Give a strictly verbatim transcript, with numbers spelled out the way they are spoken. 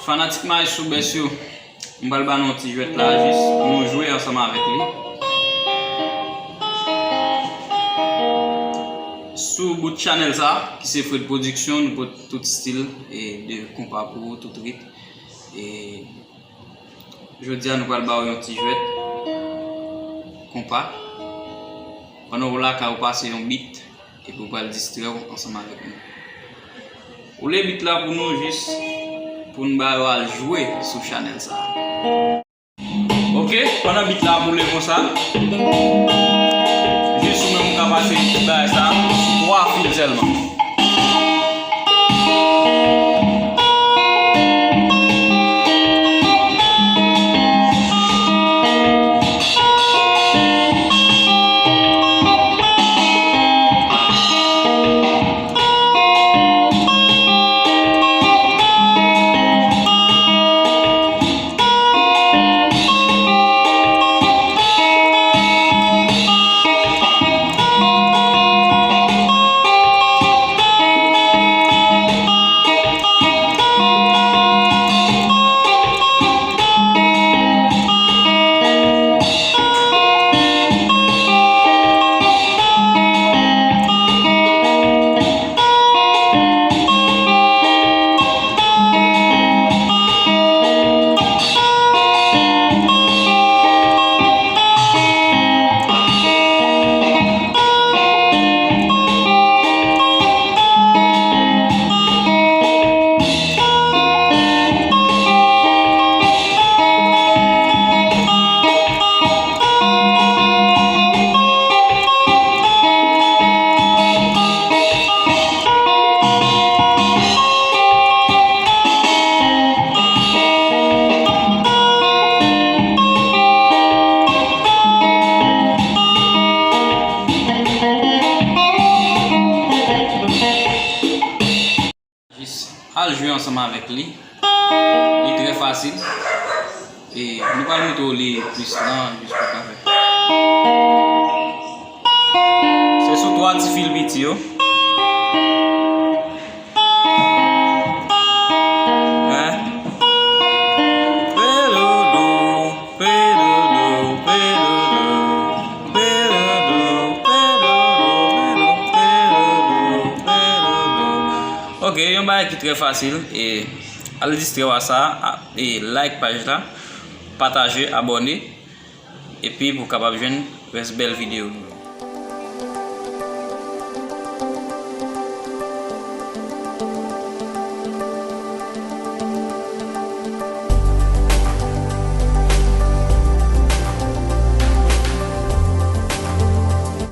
Fanatik Maestro Best yo, m pral ba nou yon ti jwèt la jis pou nou jwe ansanm avèk li. Sou bout chanèl sa, ki se Fred Production, nou pote tout stil e de konpa pou ou, tout rit. E jodi a nou pral ba ou yon ti jwèt konpa. Pandan ou lakay ou pase yon bit, epi ou pral distrè w ansanm avèk nou. Woule bit la pou nou jis pou n ba yo al jwe sou chanèl sa. Ok, pandan bit la ap woule konsa, jis ou menm ou ka pase ti bagay sa sou twa fil sèlman. Jis al jwe ansanm avèk li. Li trè fasil. E nou pral montre w li plis lan, jis pou w ka fè. Se sou twa ti fil piti yo. Hein? Peloulou, peloulou, peloulou, peloulou, peloulou, peloulou, peloulou, peloulou. Ok, yon bagay ki trè fasil. E al distrè w a sa, a, e like paj la, pataje, abòne, epi pou w kapab jwenn rès bèl videyo nou yo.